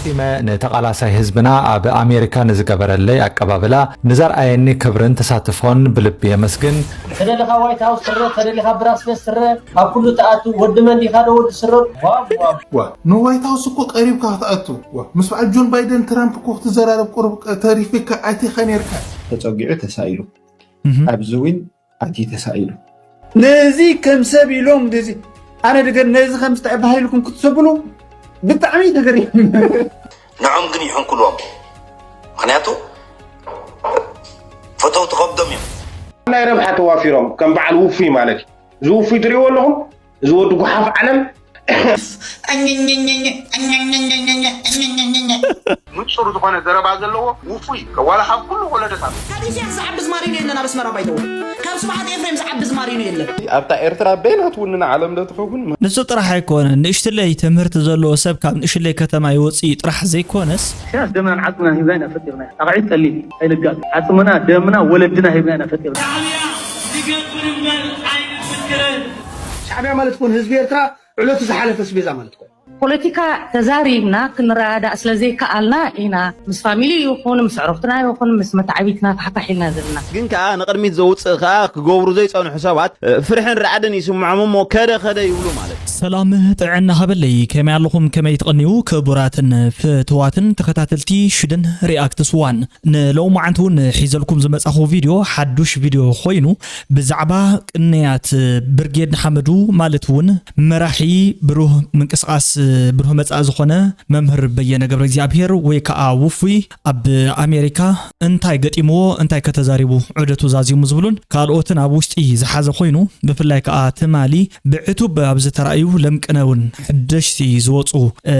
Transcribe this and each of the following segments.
ቲመ ንተቓላሳይ ህዝብና ኣብ ኣሜሪካ ንዝገበረለይ ኣቀባብላ፣ ንዘርኣየኒ ክብርን ተሳትፎን ብልቢ የመስግን። ተደሊኻ ዋይት ሃውስ ትረ፣ ተደሊኻ ብራስለስ ትረ፣ ኣብ ኩሉ ተኣቱ። ወዲ መን ዲኻ ዶ ወዲ ስረ? ዋው፣ ዋው። ዋ፣ ንዋይት ሃውስ እኮ ቀሪብካ ክትኣቱ። ዋ፣ ምስ በዓል ጆን ባይደን ትራምፕ እኮ ክትዘራረብ ቁሩብ ቀ-፣ ተሪፍካ ኣይቴኻ ኔርካ። ተጸጊዑ ተሳኢሉ። እህ። ኣብዚ እውን ኣትዩ ተሳኢሉ። ነዚ ከም ሰብ ኢሎም፣ ነዚ፣ ኣነ ድገ-፣ ነዚ ከም ዝተባሂልኩም ክትሰብሉ ብጣዕሚ ተገሪም። ንዖም ግን ይሕንኩልዎም። ምኽንያቱ ፈተውቲ ከብዶም እዮም። ናይ ረብሓ ተዋፊሮም ከም በዓል ውፉይ ማለት እዩ። እዚ ውፉይ ትሪእዎ ኣለኹም? እዚ ወዲ ጉሓፍ ዓለም። ምጹር ዝኾነ ዘረባ ዘለዎ ውፉይ ዋላ ካብ ኩሉ ወለዶታት። ካብ ኢሳያስ ዝዓቢ ዝማሪኖ የለን ኣብ ኣስመራ ባይተው። ካብ ስብሓት ኤፍሬም ዝዓቢ ዝማሪኖ የለን። ኣብታ ኤርትራ በይና ትውንን ዓለም ዶ ትኸውን? ንሱ ጥራሕ ኣይኮነን፣ ንእሽትለይ ትምህርቲ ዘለዎ ሰብ ካብ ንእሽለይ ከተማ ይወጽእ ጥራሕ ዘይኮነስ፣ ኢሳያስ ደምናን ዓጽምናን ሂብና ኢና ፈጢርና። ኣቕዒት ጠሊም ኣይንጋጥ። ዓጽምና፣ ደምና፣ ወለድና ሂብና ኢና ፈጢርና። ሻዕብያ ዝገብር እምበር ኣይምስክርን። ሻዕብያ ማለት እኮ ንህዝቢ ኤርትራ ዕለቱ ዝሓለፈ ኣስቤዛ ማለት እኮ። ፖለቲካ ተዛሪብና ክንረዳዳእ ስለ ዘይከኣልና ኢና ምስ ፋሚሊ ይኹን ምስ ዕረፍትና ይኹን ምስ መተዓቢትና ፋሕፋሕ ኢልና ዘለና። ግን ከኣ ንቕድሚት ዘውጽእ ከኣ ክገብሩ ዘይጸንሑ ሰባት፣ እ፣ ፍርሕን ራዕድን ይስምዖም እሞ ከደ ከደ ይብሉ ማለት እዩ። ሰላም ጥዕና ሃበለይ፣ ከመይ ኣለኹም? ከመይ ትቐንዩ? ክቡራትን ፍትዋትን ተኸታተልቲ ሽደን ሪኣክትስ ዋን፣ ንሎማዓንቲ እውን ሒዘልኩም ዝመጻኹ ቪድዮ ሓዱሽ ቪድዮ ኮይኑ፣ ብዛዕባ ቅንያት ብርጌድ ንሓመዱ ማለት እውን መራሒ ብሩህ ምንቅስቓስ ብሩህ መጻኢ ዝኾነ መምህር በየነ ገብረ እግዚኣብሔር ወይ ከዓ ውፉይ ኣብ ኣሜሪካ እንታይ ገጢምዎ፣ እንታይ ከተዛሪቡ ዑደቱ ዛዚሙ ዝብሉን ካልኦትን ኣብ ውሽጢ ዝሓዘ ኮይኑ፣ ብፍላይ ከዓ ትማሊ ብዕቱብ ኣብ ዝተራእዩ ለምቅነ እውን ሓደሽቲ ዝወፁ፣ እ፣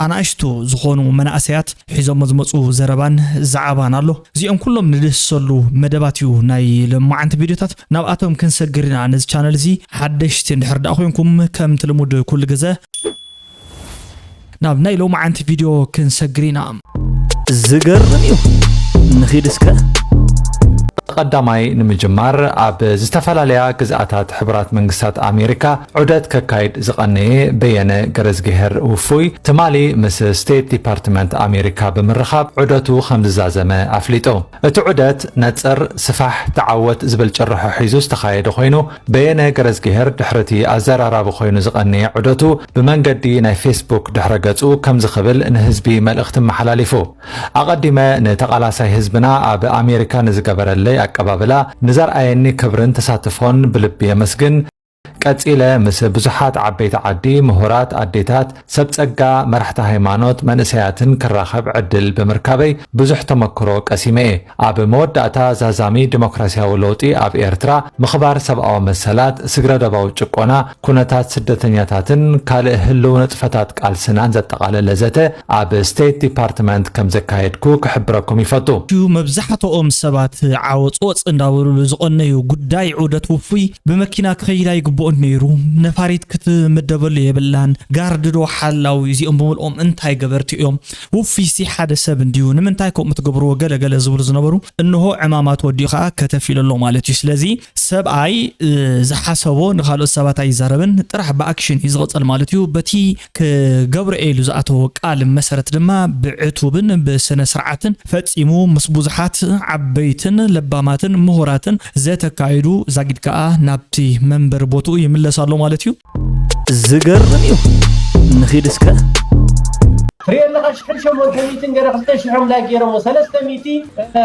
ኣናእሽቱ ዝኾኑ መናእሰያት ሒዞሞ ዝመፁ ዘረባን ዛዕባን ኣሎ። እዚኦም ኩሎም ንድህሰሉ መደባት እዩ ናይ ሎማዓንቲ ቪድዮታት። ናብኣቶም ክንሰግር ኢና። ነዚ ቻነል እዚ ሓደሽቲ እንድሕር ደኣ ኮይንኩም፣ ከምቲ ልሙድ ኩሉ ግዘ ናብ ናይ ሎማዓንቲ ቪድዮ ክንሰግር ኢና። ዝገርም እዩ። ንኺድ እስከ። ቀዳማይ ንምጅማር፣ ኣብ ዝተፈላለያ ግዝኣታት ሕቡራት መንግስታት ኣሜሪካ ዑደት ከካይድ ዝቐነየ በየነ ገረዝግሄር ውፉይ፣ ትማሊ ምስ ስቴት ዲፓርትመንት ኣሜሪካ ብምርኻብ ዑደቱ ከም ዝዛዘመ ኣፍሊጡ። እቲ ዑደት ነጽር፣ ስፋሕ፣ ተዓወት ዝብል ጭርሖ ሒዙ ዝተኻየደ ኮይኑ፣ በየነ ገረዝግሄር ድሕሪ እቲ ኣዘራራቢ ኮይኑ ዝቐነየ ዑደቱ ብመንገዲ ናይ ፌስቡክ ድሕረ ገጹ ከምዚ ክብል ንህዝቢ መልእኽቲ ኣመሓላሊፉ። ኣቐዲመ ንተቓላሳይ ህዝብና ኣብ ኣሜሪካ ንዝገበረለይ ኣቀባብላ፣ ንዘርኣየኒ ክብርን ተሳትፎን ብልቢ የመስግን። ቀጺለ ምስ ብዙሓት ዓበይቲ ዓዲ፣ ምሁራት፣ ኣዴታት፣ ሰብ ጸጋ፣ መራሕቲ ሃይማኖት፣ መንእሰያትን ክራኸብ ዕድል ብምርካበይ ብዙሕ ተመክሮ ቀሲመ እየ። ኣብ መወዳእታ ዛዛሚ ዲሞክራስያዊ ለውጢ ኣብ ኤርትራ፣ ምኽባር ሰብኣዊ መሰላት፣ ስግረ ዶባዊ ጭቆና፣ ኩነታት ስደተኛታትን ካልእ ህልው ንጥፈታት ቃልስናን ዘጠቓለለ ዘተ ኣብ ስቴት ዲፓርትመንት ከም ዘካየድኩ ክሕብረኩም ይፈቱ። እዩ። መብዛሕትኦም ሰባት ዓወጽወጽ እንዳበሉሉ ዝቐነዩ ጉዳይ ዑደት ውፉይ ብመኪና ክኸይድ ኣይግብኦን ነይሩ። ነፋሪት ክትምደበሉ የብላን። ጋርድ ዶ ሓላዊ እዚኦም ብምልኦም እንታይ ገበርቲ እዮም? ውፉይሲ ሓደ ሰብ እንድዩ። ንምንታይ ከምኡ ትገብርዎ? ገለ ገለ ዝብሉ ዝነበሩ። እንሆ ዕማማት ወዲኡ ኸኣ ከተፍ ኢሉ ኣሎ ማለት እዩ። ስለዚ ሰብኣይ፣ እ፣ ዝሓሰቦ ንኻልኦት ሰባት ኣይዛረብን፣ ጥራሕ ብኣክሽን እዩ ዝቕጸል ማለት እዩ። በቲ ክገብሮ እየ ኢሉ ዝኣተዎ ቃል መሰረት ድማ ብዕቱብን ብስነ ስርዓትን ፈጺሙ ምስ ብዙሓት ዓበይትን ለባማትን ምሁራትን ዘተካይዱ ዛጊድ ከኣ ናብቲ መንበሪ ቦትኡ ይምለስ ኣሎ ማለት እዩ። ዝገርም እዩ። ንኺድ እስከ። ትሪኦ ኣለኻ፣ ሽሕን ሸሞንተ ሚእትን ገለ ክልተ ሽሕን ላይክ ገይሮሞ፣ ሰለስተ ሚእቲ፣ እ፣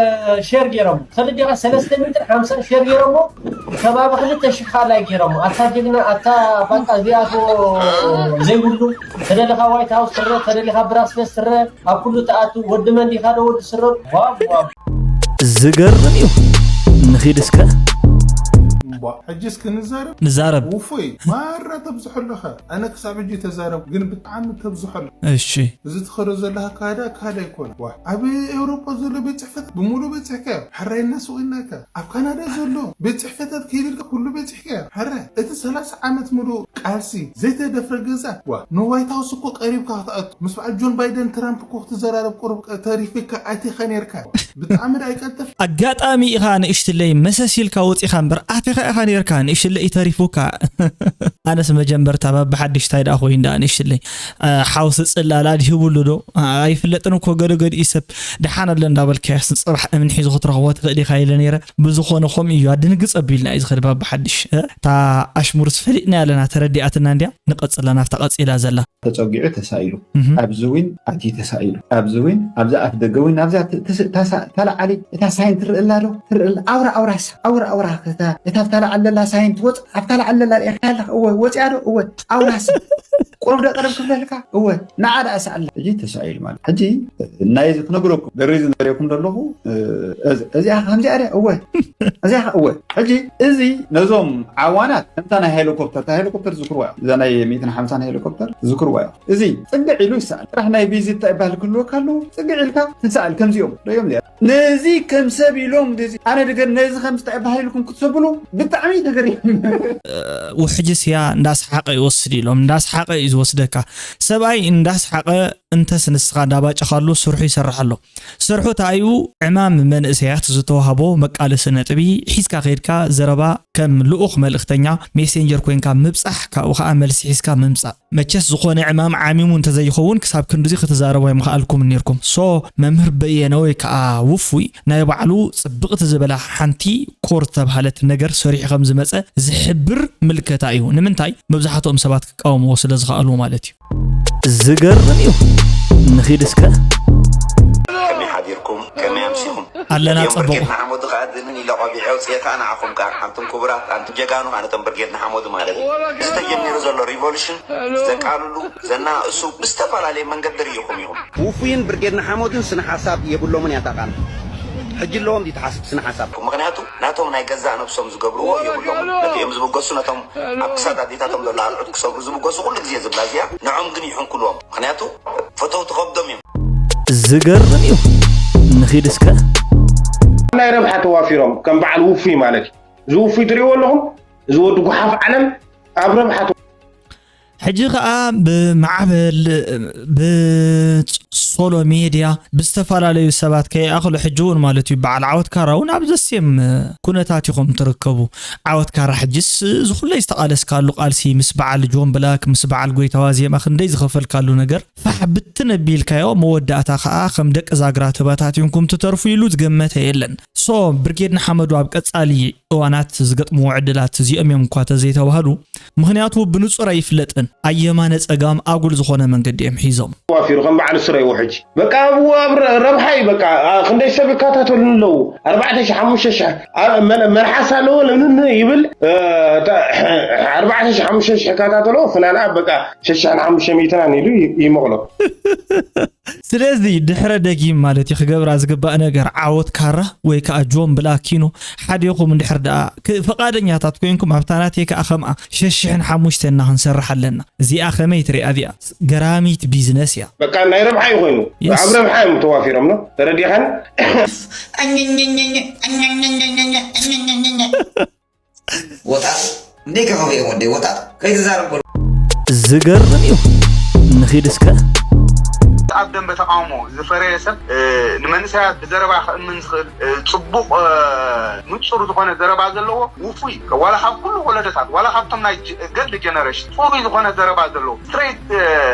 ሼር ገይሮሞ። ሰለስተ ሚእትን ሓምሳን ሼር ገይሮሞ፣ ከባቢ ክልተ ሽሕ ከዓ ላይክ ገይሮሞ። ኣታ ጅግና፣ ኣታ ባቃ እዚኣቶ ዘይብሉ። ተደሊኻ ዋይት ሃውስ ትረ፣ ተደሊኻ ብራስለስ ትረ፣ ኣብ ኩሉ ተኣቱ። ወዲ መን ዲኻ ዶ ወዲ ስረ? ዋው፣ ዋው። ዝገርም እዩ። ንኺድ እስከ። እምቧ፣ ሕጂ እስኪ ንዛረብ። ንዛረብ። ውፉይ፣ ማራ ተብዝሖ ኣለኻ። ኣነ ክሳብ ሕጂ ተዛረብ፣ ግን ብጣዕሚ ተብዝሖ ኣለኻ። እሺ። እዚ ትኸዶ ዘለኻ ካዳ፣ ካዳ ኣይኮነ። ዋ፣ ኣብ ኤውሮጳ ዘሎ ቤት ጽሕፈት ብምሉእ በጺሕካዮ። ሕራይ እናስቑናካ። ኣብ ካናዳ ዘሎ ቤት ጽሕፈታት ከይድልካ ኩሉ በጺሕካዮ። ሕራይ፣ እቲ ሰላሳ ዓመት ምሉእ ቃልሲ፣ ዘይተደፍረ ገዛ። ዋ፣ ንዋይት ሃውስ እኮ ቀሪብካ ክትኣቱ። ምስ በዓል ጆን ባይደን ትራምፕ እኮ ክትዘራረብ ቁሩብ ቀ-፣ ተሪፍካ ኣይቴኻ ኔርካ። ብጣዕሚ ደኣ ይቀጥፍ። ኣጋጣሚ ኢኻ ንእሽትለይ መሰስ ኢልካ ወጺኻ እምበር ኣቴኻ ኢኻ ነርካ፣ ንእሽለይ ተሪፉካ። ኣነስ መጀመርታ ባባ ሓድሽ ታይ ደኣ ኮይኑ ደኣ ንእሽለይ፣ እ፣ ሓውሲ ጽላላ ድሂቡሉ ዶ? እ፣ ኣይፍለጥን እኮ ገለ ገሊኡ ሰብ። ደሓን ኣሎ እንዳበልካዮስ ንጽባሕ እምኒ ሒዙ ክትረኽቦ ትኽእል ኢኻ ኢለ ነይረ። ብዝኾነ ከምኡ እዩ፣ ኣድንግጽ ኣቢልና እዩ ዝኸድ ባባ ሓድሽ። እ፣ እታ ኣሽሙርስ ፈሊጥና ኣለና፣ ተረዲኣትና እንድያ። ንቐጽላ ናብታ ቀጺላ ዘላ። ተጸጊዑ ተሳኢሉ። እህ። ኣብዚ ዊን ኣትዩ ተሳኢሉ። ኣብዚ ዊን፣ ኣብዚ ኣፍ ደገ ዊን፣ ኣብዛ ተ-፣ ተስ-፣ ታሳ-፣ ተላዓሊ፣ እታ ሳይን ትርእላ ዶ? ትርእላ፣ ኣውራ፣ ኣውራስ፣ ኣውራ፣ ኣውራ፣ እታ፣ እታ ኣብታ ላዓሊ ዘላ ሳይን ትወጽእ፣ ኣብታ ላዓሊ ዘላ ርኢኻ ኣለኻ? እወ፣ ወጽያ ዶ? እወ፣ ኣውራስ። ቁሩብ ዶ ቀረብ ክብለልካ? እወ፣ ንዓ ደኣ ሰኣላ። ሕጂ ተሳኢሉ ማለት። ሕጂ ናይዚ ክነግረኩም፣ ደሪዚ ነሪኩም ዘለኹ፣ እ፣ እዚ-፣ እዚኣ ከምዚኣ ድያ? እወ። እዚኣ ከ-፣ እወ። ሕጂ እዚ ነዞም ዓዋናት ከምታ ናይ ሄሊኮፕተር፣ እታ ሄሊኮፕተር ዝክርዋ እዮም። እዛ ናይ ሚእትን ሓምሳን ሄሊኮፕተር ዝክርዋ እዮም። እዚ ጽግዕ ኢሉ ይሰኣል። ጥራሕ ናይ ቪዚት እንታይ ይበሃል ክህልወካ ኣለዎ? ጽግዕ ኢልካ ትሰኣል። ከምዚኦም ዶ እዮም እዚኣ? ነዚ ከም ሰብ ኢሎም፣ ነዚ ኣነ ድገር፣ ነዚ ከም እንታይ ይበሃል ኢልኩም ክትሰብሉ ብጣዕሚ ተገሪም። ውሕጅስ እያ እንዳስሓቐ ይወስድ ኢሎም። እንዳስሓቐ እዩ ዝወስደካ። ሰብኣይ እንዳስሓቐ እንተስ ንስኻ እንዳባጨኻሉ ስርሑ ይሰርሕ ኣሎ። ስርሑ ተኣዩ ዕማም መንእሰያት ዝተዋህቦ መቃለሲ ነጥቢ ሒዝካ ከይድካ ዘረባ ከም ልኡኽ መልእኽተኛ ሜሴንጀር ኮይንካ ምብጻሕ፣ ካብኡ ኸኣ መልሲ ሒዝካ ምምጻእ። መቸስ ዝኾነ ዕማም ዓሚሙ እንተዘይኸውን ክሳብ ክንድዚ ክትዛረቡ ኣይምኸኣልኩምን ኔርኩም። ሶ መምህር በየነ ወይ ከኣ ውፉይ ናይ ባዕሉ ጽብቕቲ ዝበላ ሓንቲ ኮር ዝተብሃለት ነገር ሰሪሑ ከም ዝመጸ ዝሕብር ምልከታ እዩ። ንምንታይ? መብዛሕትኦም ሰባት ክቃወምዎ ስለ ዝኸኣሉ ማለት እዩ። ዝገርም እዩ። ንኺድ እስከ። ከመይ ሓዲርኩም? ከመይ ኣምሲኹም? ኣለና እቲኦም ጽቡቕ። ብርጌድ ንሓመዱ ከኣ ድንን ኢለ ቆቢዐ ኣውፅኤ ከኣ ንዓኹም ከኣ፣ ኣንቱም ክቡራት፣ ኣንቱም ጀጋኑ ከኣ ነቶም ብርጌድ ንሓመዱ ማለት እዩ። እዚ ተጀሚሩ ዘሎ ሪቮሉሽን ዘቃልሉ፣ ዘናእሱ ብዝተፈላለየ መንገዲ ርኢኹም ኢኹም። ውፉይን ብርጌድ ንሓመዱን ስነ ሓሳብ የብሎምን እያ እታ ቃል። ሕጂ ኣለዎም ድዩ ትሓስብ ስነ ሓሳብ? ምኽንያቱ ናቶም ናይ ገዛእ ነብሶም ዝገብርዎ የብሎምን። ነቲ እዮም ዝብገሱ፣ ነቶም ኣብ ክሳድ ኣዴታቶም ዘሎ ኣርዑት ክሰብሩ ዝብገሱ ኩሉ ግዜ ዝብላ እዚኣ ንዖም ግን ይሕንኩልዎም። ምኽንያቱ ፈተውቲ ከብዶም እዮም። ዝገርም እዩ። ንኺድ እስከ። ናይ ረብሓ ተዋፊሮም ከም በዓል ውፉይ ማለት እዩ። እዚ ውፉይ ትሪእዎ ኣለኹም? እዚ ወዲ ጉሓፍ ዓለም ኣብ ረብሓ ተዋ- ሕጂ ኸኣ ብማዕበል፣ ብሶሎ ሜድያ፣ ብዝተፈላለዩ ሰባት ከይኣኽሎ ሕጂ እውን ማለት እዩ በዓል ዓወት ካራ እውን ኣብ ዘሴም ኩነታት ኢኹም ትርከቡ። ዓወት ካራ ሕጅስ እዚ ኩለይ ዝተቓለስካሉ ቃልሲ ምስ በዓል ጆን ብላክ፣ ምስ በዓል ጎይታዋ ዜማ ክንደይ ዝኸፈልካሉ ነገር ፋሕ ብትን ኣቢልካዮ፣ መወዳእታ ኸኣ ከም ደቂ ዛግራ ተበታቲንኩም ትተርፉ ኢሉ ዝገመተ የለን። ሶ ብርጌድ ንሓመዱ ኣብ ቀጻሊ እዋናት ዝገጥምዎ ዕድላት እዚኦም እዮም እኳ ተዘይተባህሉ፣ ምኽንያቱ ብንጹር ኣይፍለጥን። ኣየማነ ጸጋም ኣጉል ዝኾነ መንገዲ እዮም ሒዞም። ተዋፊሩ ከም በዓል ስረ ይውሕጅ። በቃ ኣብኡ ኣብ ረ-፣ ረብሓ እዩ በቃ። ኣ፣ ክንደይ ሰብ ይከታተሉ ኣለዉ። ኣርባዕተ ሺሕ፣ ሓሙሽተ ሺሕ፣ ኣ፣ መ-፣ መልሓስ ኣለዎ፣ ለምንነ ይብል። እ፣ ተ-፣ ኣርባዕተ ሺሕ፣ ሓሙሽተ ሺሕ ይከታተሎ፣ ፍላልኣ በቃ ሽሽሕን ሓሙሽተ ሚእትን ኢሉ ይ-፣ ይመቕሎ። ስለዚ ድሕረ ደጊም ማለት እዩ ክገብራ ዝግባእ ነገር። ዓወት ካራ ወይ ከኣ ጆን ብላኪኖ ሓዲኹም እንድሕር ደኣ ክ-፣ ፈቓደኛታት ኮይንኩም ኣብታ ናተይ ከኣ ከምኣ ሸሽሕን ሓሙሽተ እና ክንሰርሕ ኣለና። እዚኣ ከመይ ትሪኣ እዚኣ? ገራሚት ቢዝነስ እያ። በቃ ናይ ረብሓ እዩ ኮይኑ። የስ። ኣብ ረብሓ እዮም ተዋፊሮም ነው። ተረዲኻን? ወጣት እንዴ ከኸፍኦም ወደይ ወጣት ከይትዛረብ በሉ። ዝገርም እዩ። ንኺድ እስከ። ኣብ ደንበ ተቃውሞ ዝፈረየ ሰብ፣ እ፣ ንመንእሰያት ብዘረባ ክእምን ዝኽእል፣ እ፣ ጽቡቕ፣ እ፣ ንጹር ዝኾነ ዘረባ ዘለዎ ውፉይ፣ ዋላ ካብ ኩሉ ወለዶታት፣ ዋላ ካብቶም ናይ ጀ-፣ ገልድ ጀነሬሽን ጽሩይ ዝኾነ ዘረባ ዘለዎ፣ ስትሬት፣ እ፣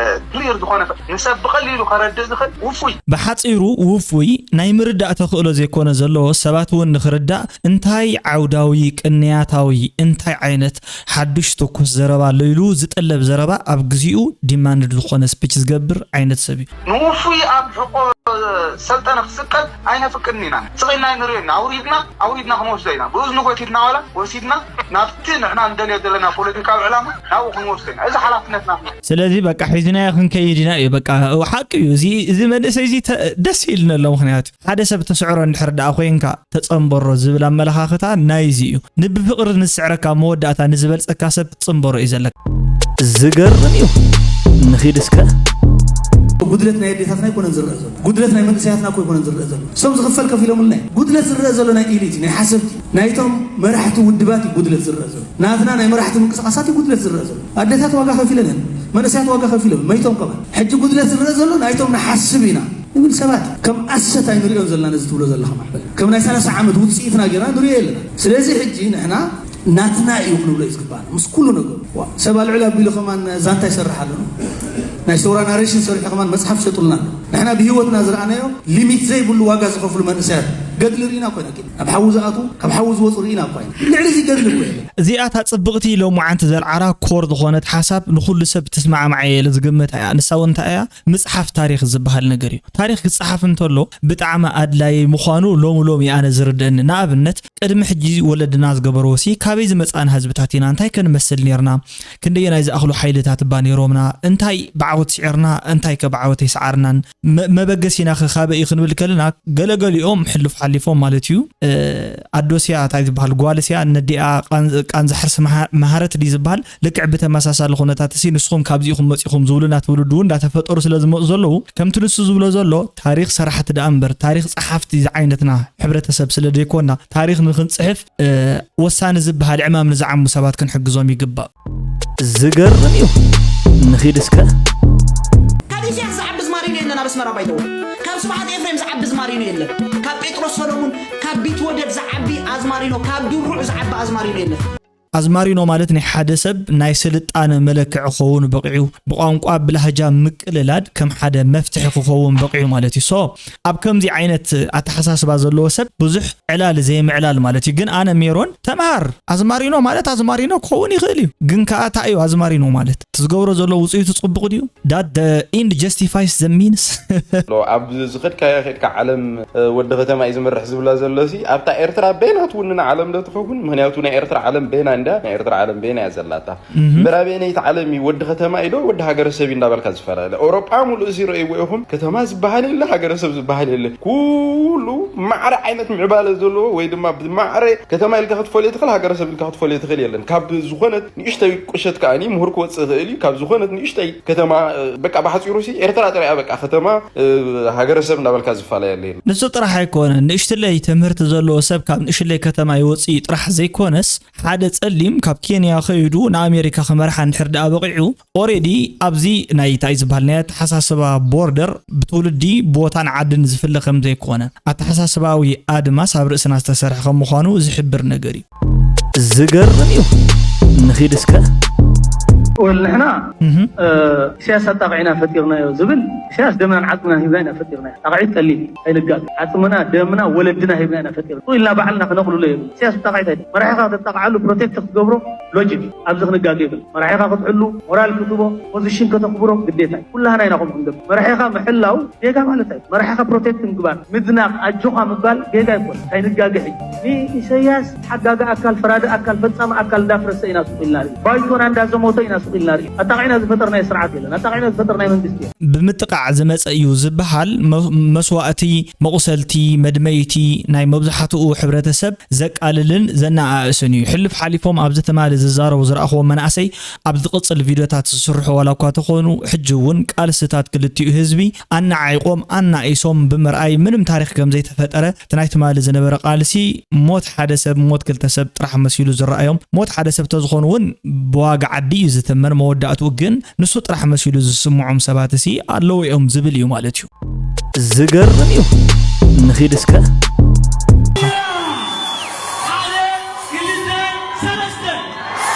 ክሊር ዝኾነ፣ ንሰብ ብቐሊሉ ከረድእ ዝኽእል ውፉይ። ብሓጺሩ ውፉይ ናይ ምርዳእ ተኽእሎ ዘይኮነ ዘለዎ ሰባት እውን ንኽርዳእ እንታይ ዓውዳዊ፣ ቅንያታዊ፣ እንታይ ዓይነት ሓዱሽ ትኩስ ዘረባ ኣሎ ኢሉ ዝጥለብ ዘረባ ኣብ ግዚኡ ዲማንድ ዝኾነ ስፒች ዝገብር ዓይነት ሰብ እዩ። ንውፉይ ኣብ ሕቆ ሰልጠነ ክስቀል ኣይነፍቅድን ኢና። ስቕ ኢልና ኣይንርእዮን ኢና። ኣውሪድና፣ ኣውሪድና ክንወስዶ ኢና። ብእዝኑ ጎቲትና ዋላ ወሲድና ናብቲ ንሕና ንደልዮ ዘለና ፖለቲካዊ ዕላማ ናብኡ ክንወስዶ ኢና። እዚ ሓላፍነትና። ስለዚ በቃ ሒዝናዮ ክንከይድ ኢና እዩ። በቃ ሓቂ እዩ። እዚ፣ እዚ መንእሰይ እዚ ተ-፣ ደስ ኢልኒ ኣሎ። ምኽንያቱ ሓደ ሰብ ተስዕሮ እንድሕር ደኣ ኮይንካ ተጸንበሮ ዝብል ኣመለኻኽታ ናይዚ እዩ። ንብፍቕሪ ንስዕረካ መወዳእታ ንዝበልጸካ ሰብ ትጽንበሮ እዩ ዘለካ። ዝገርም እዩ። ንኺድ እስከ። ጉድለት ናይ ኣዴታትና ኣይኮነን ዝረአ ዘሎ። ጉድለት ናይ መንእሰያትና እኮ ኣይኮነን ዝረአ ዘሎ። እሶም ዝኽፈል ከፊሎምልና እዩ። ጉድለት ዝረአ ዘሎ ናይ ኢሊት እዩ፣ ናይ ሓሰብቲ፣ ናይቶም መራሕቲ ውድባት እዩ ጉድለት ዝረአ ዘሎ። ናትና ናይ መራሕቲ ምንቅስቃሳት እዩ ጉድለት ዝረአ ዘሎ። ኣዴታት ዋጋ ከፊለን እየን። መንእሰያት ዋጋ ከፊሎም፣ መይቶም ከማን። ሕጂ ጉድለት ዝረአ ዘሎ ናይቶም ንሓስብ ኢና ንብል ሰባት ከም ኣሰት ኣይንሪኦን ዘለና ነዚ ትብሎ ዘለኻ ማዕበል። ከም ናይ ሰላሳ ዓመት ውጽኢትና ጌርና ንሪኦ የለና። ስለዚ ሕጂ ንሕና ናትና እዩ ክንብሎ እዩ ዝግባና ምስ ኩሉ ነገሩ። ዋ፣ ሰብ ኣልዕል ኣቢሉ ከማን ዛንታ ይሰርሕ ኣሎ። ናይ ሰውራ ናሬሽን ሰሪሑ ከማን መጽሓፍ ሸጡልና ኣሎ። ንሕና ብህይወትና ዝረኣናዮ ሊሚት ዘይብሉ ዋጋ ዝኸፍሉ መንእሰያት ገድሊ ርኢና እኮ ኢና። ኣብ ሓዊ ዝኣትዉ ካብ ሓዊ ዝወፁ ርኢና እኮ ኢና። ልዕሊ እዚ ገድሊ እኮ የለን። እዚኣ እታ ጽብቕቲ ሎማዓንቲ ዘልዓራ ኮር ዝኾነት ሓሳብ ንኹሉ ሰብ ትስማዕማዕ እየ ኢለ ዝግምታ እያ። ንሳ እውን እንታይ እያ? ምጽሓፍ ታሪኽ ዝበሃል ነገር እዩ። ታሪኽ ክጸሓፍ እንተሎ ብጣዕሚ ኣድላዪ ምዃኑ ሎሚ ሎሚ ኣነ ዝርደኒ። ንኣብነት ቅድሚ ሕጂ ወለድና ዝገበርዎ ሲ ካበይ ዝመጻእና ህዝብታት ኢና? እንታይ ከ ንመስል ኔርና? ክንደየናይ ዝኣኽሉ ሓይልታት እባ ኔሮምና? እንታይ ብዓወት ስዒርና? እንታይ ከ ብዓወት ኣይሰዓርናን? መ-፣ መበገሲና ከ ካበይ እዩ ክንብል ከለና ገለገሊኦም ሕሉፍ ሓሊፎም ማለት እዩ። ኣዶስያ እንታይ ዝበሃል ጓልስያ ነዲኣ ቃን-፣ ቃንዛ ሕርሲ መሃ-፣ መሃረት ድዩ ዝበሃል? ልክዕ ብተመሳሳሊ ኩነታት ሲ ንስኹም ካብዚ ኢኹም መጺኹም ዝብሉና ትውልዲ እውን እንዳተፈጠሩ ስለ ዝመፁ ዘለዉ ከምቲ ንሱ ዝብሎ ዘሎ ታሪኽ ሰራሕቲ ደኣ እምበር ታሪኽ ጸሓፍቲ ዝዓይነትና ሕብረተሰብ ስለ ዘይኮና ታሪኽ ንክንጽሕፍ ወሳኒ ዝበሃል ዕማም ንዝዓሙ ሰባት ክንሕግዞም ይግባእ። ዝገርም እዩ። ንኺድ እስከ። ካብ ኢሳያስ ዝዓቢ ዝማሪኖ የለን ኣብ ኣስመራ ባይተው። ካብ ስብሓት ኤፍሬም ዝዓቢ ዝማሪኖ የለን። ካብ ጴጥሮስ ሰሎሙን ካብ ቢትወደድ ዝዓቢ ኣዝማሪኖ ካብ ድሩዕ ዝዓቢ ኣዝማሪኖ የለን። ኣዝማሪኖ ማለት ናይ ሓደ ሰብ ናይ ስልጣነ መለክዒ ክኸውን በቒዑ፣ ብቋንቋ ብላህጃ ምቅልላድ ከም ሓደ መፍትሒ ክኸውን በቒዑ ማለት እዩ። ሶ ኣብ ከምዚ ዓይነት ኣተሓሳስባ ዘለዎ ሰብ ብዙሕ ዕላል ዘይምዕላል ማለት እዩ። ግን ኣነ ሜሮን ተምሃር ኣዝማሪኖ ማለት ኣዝማሪኖ ክኸውን ይኽእል እዩ። ግን ከኣ እንታይ እዩ ኣዝማሪኖ ማለት? እቲ ዝገብሮ ዘሎ ውፅኢቱ ፅቡቕ ድዩ? That the end justifies the means? ኣብ ዝኸድካዮ ኸድካ ዓለም ወዲ ከተማ እዩ ዝመርሕ ዝብላ ዘሎ ሲ ኣብታ ኤርትራ በይና ትውንና ዓለም ዶ ትኸውን? ምክንያቱ ናይ ኤርትራ ዓለም በይና እንዳ ናይ ኤርትራ ዓለም በይና እያ ዘላታ። እምበር ኣበየነይቲ ዓለም እዩ ወዲ ከተማ እዩ ዶ ወዲ ሃገረሰብ እዩ እንዳበልካ ዝፈላለ? ኤውሮጳ ሙሉእ እዚ ረእይዎ ኢኹም። ከተማ ዝበሃል የለ፣ ሃገረሰብ ዝበሃል የለ። ኩሉ ማዕረ ዓይነት ምዕባለ ዘለዎ ወይ ድማ ብማዕረ ከተማ ኢልካ ክትፈልዮ ትኽእል፣ ሃገረሰብ ኢልካ ክትፈልዮ ትኽእል የለን። ካብ ዝኾነት ንእሽተይ ቁሸት ከኣኒ ምሁር ክወፅእ ይኽእል እዩ። ካብ ዝኾነት ንእሽተይ ከተማ በቃ ብሓፂሩ ሲ ኤርትራ ጥራይ እያ በቃ ከተማ ሃገረሰብ እንዳበልካ ዝፈላለ የለን። ንሱ ጥራሕ ኣይኮነን። ንእሽትለይ ትምህርቲ ዘለዎ ሰብ ካብ ንእሽለይ ከተማ ይወፅእ እዩ ጥራሕ ዘይኮነስ ሓደ ፀሊም ካብ ኬንያ ከይዱ ንኣሜሪካ ክመርሓ እንድሕር ደኣ በቒዑ already ኣብዚ ናይ እንታይ ዝበሃል ናይ ኣተሓሳስባ ቦርደር ብትውልዲ ቦታን ዓድን ዝፍለ ከም ዘይኮነ ኣተሓሳስባዊ ኣድማስ ኣብ ርእስና ዝተሰርሐ ከም ምዃኑ ዝሕብር ነገር እዩ። ዝገርም እዩ። ንኺድ እስከ። ወል ንሕና ኢሳያስ ኣጣቂዕና ፈጢርናዮ ዝብል ኢሳያስ ደምናን ዓፅምናን ሂብና ኢና ፈጢርናዮ። ጣቂዒት ቀሊል ኣይንጋገ። ዓፅምና ደምና ወለድና ሂብና ኢና ፈጢርና ኢልና ባዕልና ክነቕልሎ የብሉ። ኢሳያስ ብጣቂዒት ኣይተ መራሒኻ ከተጣቅዓሉ ፕሮቴክት ክትገብሮ ሎጂክ ኣብዚ ክንጋገ የብሉ። መራሒኻ ክትሕሉ ሞራል ክትቦ ፖዚሽን ከተኽብሮ ግዴታ እዩ። ኩላህና ኢና ከምኡ ክንገብር። መራሒኻ ምሕላው ጌጋ ማለት ኣይኮን። መራሒኻ ፕሮቴክት ምግባር፣ ምድናቕ፣ ኣጆኻ ምባል ጌጋ ኣይኮን። ኣይንጋገ ሕጂ። ንኢሰያስ ሓጋጊ ኣካል፣ ፈራዲ ኣካል፣ ፈጻሚ ኣካል እንዳፍረሰ ኢና ስቕ ኢልና ርኢ። ባይቶና እንዳዘሞተ ኢና ስቕ ኢልና ርኢ። ኣጣቒዕና ዝፈጠርናዮ ስርዓት የለን። ኣጣቒዕና ዝፈጠርናዮ መንግስቲ የለን። ብምጥቃዕ ዝመጸ እዩ ዝበሃል መስዋእቲ፣ መቑሰልቲ፣ መድመይቲ ናይ መብዝሓትኡ ሕብረተሰብ ዘቃልልን ዘነኣእስን እዩ። ሕሉፍ ሓሊፎም ኣብዚ ትማሊ ዝዛረቡ ዝረኣኽዎም መናእሰይ ኣብ ዝቕጽል ቪድዮታት ዝስርሑ ዋላ እኳ ተኾኑ፣ ሕጂ እውን ቃልስታት ክልቲኡ ህዝቢ ኣነዓዒቖም ኣናኢሶም ብምርኣይ ምንም ታሪኽ ከም ዘይተፈጠረ እቲ ናይ ትማሊ ዝነበረ ቃልሲ ሞት ሓደ ሰብ ሞት ክልተ ሰብ ጥራሕ መሲሉ ዝረኣዮም። ሞት ሓደ ሰብ ተዝኾኑ እውን ብዋጋ ዓዲ እዩ ዝተመን። መወዳእትኡ ግን ንሱ ጥራሕ መሲሉ ዝስምዖም ሰባት ሲ ኣለዉ እዮም ዝብል እዩ ማለት እዩ። ዝገርም እዩ። ንኺድ እስከ። ሓደ ክልተ ሰለስተ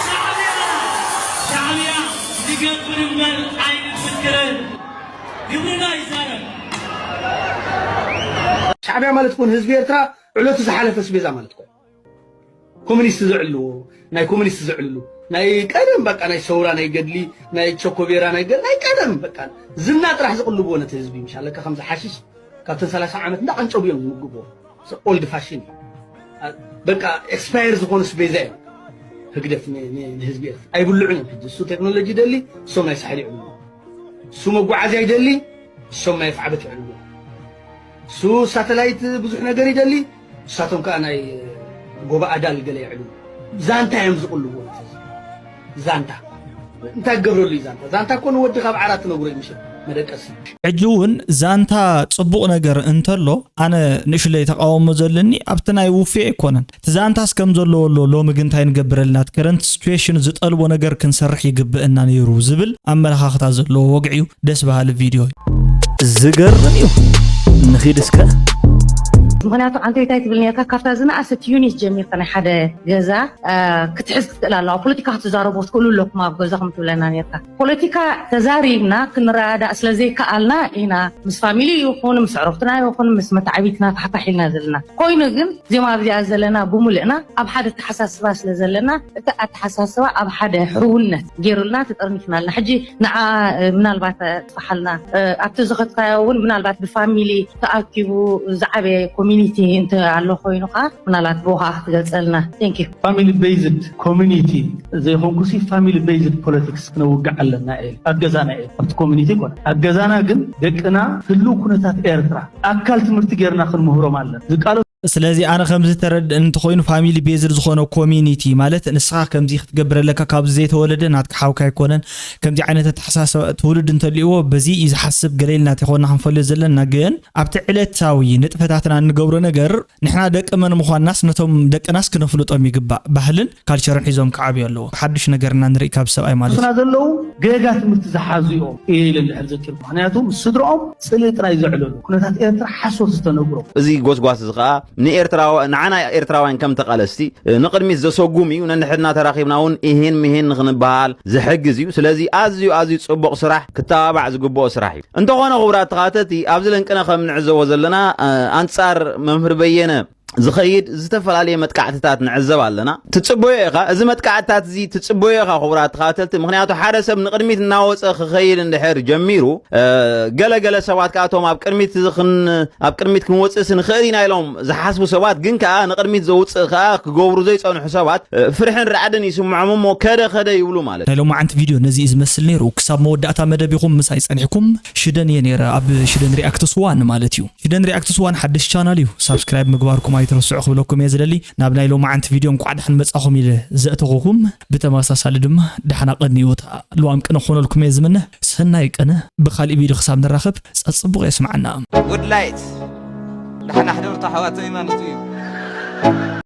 ሻዕብያ ሻዕብያ ዝገብር እምበር ኣይንፍክርን ግብርና ይዛረብ። ሻዕብያ ማለት ኮን ህዝቢ ኤርትራ ዕለቱ ዝሓለፈ ስቤዛ ማለት ኮን ኮሚኒስት ዝዕልዎ ናይ ኮሚኒስት ዝዕልሉ ናይ ቀደም በቃ ናይ ሰውራ ናይ ገድሊ ናይ ቸኮቤራ ናይ ገድሊ ናይ ቀደም በቃ ዝና ጥራሕ ዝቕልብዎ ነቲ ህዝቢ ምሻለካ ከምዚ ሓሽሽ ካብተን ሰላሳ ዓመት እንዳቐንጨቡ እዮም ዝምግብዎ። ኦልድ ፋሽን እዩ። በቃ ኤክስፓየር ዝኾኑ ስቤዛ እዮም። ህግደፍ ንህዝቢ ኤርትራ ኣይብልዑን እዮም። ሕጂ እሱ ቴክኖሎጂ ደሊ እሶም ናይ ሳሕል ይዕልዎ። እሱ መጓዓዝያ ይደሊ እሶም ናይ ፋዕበት ይዕልዎ። እሱ ሳተላይት ብዙሕ ነገር ይደሊ እሳቶም ከዓ ናይ ጎባ ኣዳል ገለ ይዕልዎ። ዛንታ እዮም ዝቕልዎ። ዛንታ እንታይ ክገብረሉ እዩ ዛንታ? ዛንታ እኮ ንወዲ ካብ ዓራት ትነግሮ እዩ ምሽ መደቀሲ። ሕጂ እውን ዛንታ ጽቡቕ ነገር እንተሎ ኣነ ንእሽለይ ተቃውሞ ዘለኒ ኣብቲ ናይ ውፌ ኣይኮነን። እቲ ዛንታስ ከም ዘለዎ ኣሎ፣ ሎሚ ግን እንታይ ንገብረልና? እቲ ከረንት ሲቹዌሽን ዝጠልቦ ነገር ክንሰርሕ ይግብእና ነይሩ ዝብል ኣመለኻኽታ ዘለዎ ወግዒ እዩ። ደስ በሃሊ ቪድዮ እዩ። ዝገርም እዩ። ንኺድ እስከ። ምክንያቱ ኣንተ እንታይ ትብል ነርካ? ካብታ ዝነኣሰት ዩኒት ጀሚርካ ናይ ሓደ ገዛ ክትሕዝ ክትክእል ኣለዋ። ፖለቲካ ክትዛረቡ ክትክእሉ ኣለኩም ኣብ ገዛኹም ትብለና ነርካ። ፖለቲካ ተዛሪብና ክንረዳእ ስለዘይከኣልና ኢና ምስ ፋሚሊ ይኹን ምስ ዕረፍትና ይኹን ምስ መተዓቢትና ፋሕፋሕ ኢልና ዘለና። ኮይኑ ግን እዚኦም ኣብዚኣ ዘለና ብምልእና ኣብ ሓደ ተሓሳስባ ስለ ዘለና እቲ ኣተሓሳስባ ኣብ ሓደ ሕውነት ገይሩልና ተጠርኒፍና ኣለና። ሕጂ ንዓ ምናልባት ትፋሓልና ኣብቲ ዝኸትካዮ እውን ምናልባት ብፋሚሊ ተኣኪቡ ዝዓበየ ኮሚኒቲ እንተ ኣሎ ኮይኑ ከዓ ምናልባት ብኡ ከዓ ክትገልፀልና። Thank you። ፋሚሊ ቤዝድ ኮሚኒቲ ዘይኮንኩሲ ፋሚሊ ቤዝድ ፖለቲክስ ክነውግዕ ኣለና እየ ኣብ ገዛና እየ ኣብቲ ኮሚኒቲ ይኮነ ኣብ ገዛና ግን ደቅና ህልው ኩነታት ኤርትራ ኣካል ትምህርቲ ጌርና ክንምህሮም ኣለና ዝቃለሱ ስለዚ ኣነ ከምዚ ተረድእ እንተኮይኑ ፋሚሊ ቤዝድ ዝኮነ ኮሚኒቲ ማለት ንስኻ ከምዚ ክትገብር ኣለካ ካብዚ ዘይተወለደ ናትካ ሓውካ ኣይኮነን ከምዚ ዓይነት ኣተሓሳሰባ ትውልድ እንተልእዎ በዚ እዩ ዝሓስብ ገለ ኢልና ተኮና ክንፈልዮ ዘለና ግን ኣብቲ ዕለታዊ ንጥፈታትና እንገብሮ ነገር ንሕና ደቂ መን ምዃንናስ ነቶም ደቅናስ ክነፍልጦም ይግባእ ባህልን ካልቸርን ሒዞም ክዓብዩ ኣለዎ ሓዱሽ ነገርና ንርኢ ካብ ሰብኣይ ማለት ስና ዘለዉ ገጋ ትምህርቲ ዝሓዙ እዮም እየ ኢለ እንድሕር ዘኪርኩ ምክንያቱ ምስ ስድርኦም ፅልኢ ጥራይ ዘዕለሉ ኩነታት ኤርትራ ሓሶት ዝተነግሮም እዚ ጎስጓስ እዚ ከዓ ንኤርትራዋ ንዓና ኤርትራውያን ከም ተቃለስቲ ንቅድሚት ዘሰጉም እዩ ነንሕድና ተራኺብና እውን ኢሂን ምሂን ንክንበሃል ዝሕግዝ እዩ ስለዚ ኣዝዩ ኣዝዩ ፅቡቅ ስራሕ ክተባባዕ ዝግብኦ ስራሕ እዩ እንተኾነ ክቡራት ተኻተቲ ኣብዚ ለንቅነ ከም ንዕዘቦ ዘለና ኣንጻር መምህር በየነ ዝኸይድ ዝተፈላለየ መጥቃዕትታት ንዕዘብ ኣለና ትጽበዮ ኢኻ እዚ መጥቃዕትታት እዚ ትጽበዮ ኢኻ ክቡራት ተኸታተልቲ ምክንያቱ ሓደ ሰብ ንቅድሚት እናወፀ ክኸይድ እንድሕር ጀሚሩ ገለገለ ሰባት ከኣቶም ኣብ ቅድሚት ኣብ ቅድሚት ክንወፅእስ ንኽእል ኢና ኢሎም ዝሓስቡ ሰባት ግን ከኣ ንቅድሚት ዘውፅእ ከኣ ክገብሩ ዘይፀንሑ ሰባት ፍርሕን ራዕድን ይስምዖም እሞ ከደ ከደ ይብሉ ማለት ናይ ሎማዓንቲ ቪድዮ ነዚ እዩ ዝመስል ነይሩ ክሳብ መወዳእታ መደብ ኢኹም ምሳይ ፀኒሕኩም ሽደን እየ ነይረ ኣብ ሽደን ሪኣክትስ ዋን ማለት እዩ ሽደን ሪኣክትስ ዋን ሓድሽ ቻናል እዩ ሳብስክራይብ ምግባርኩም ኣይትረስዑ ክብለኩም እየ ዝደሊ ናብ ናይ ሎማዓንቲ ቪድዮ እንኳዕ ደሓን መፃኹም ኢለ ዘእተኹኹም ብተመሳሳሊ ድማ ደሓና ቀንዩ ሉዋም ቅነ ክኾነልኩም እየ ዝምነ ሰናይ ቀነ ብካሊእ ቪድዮ ክሳብ ንራኸብ ፀፅቡቕ የስምዓና ጉድ ላይት ደሓና ሕደሩ ኣሕዋተይ ማለት እዩ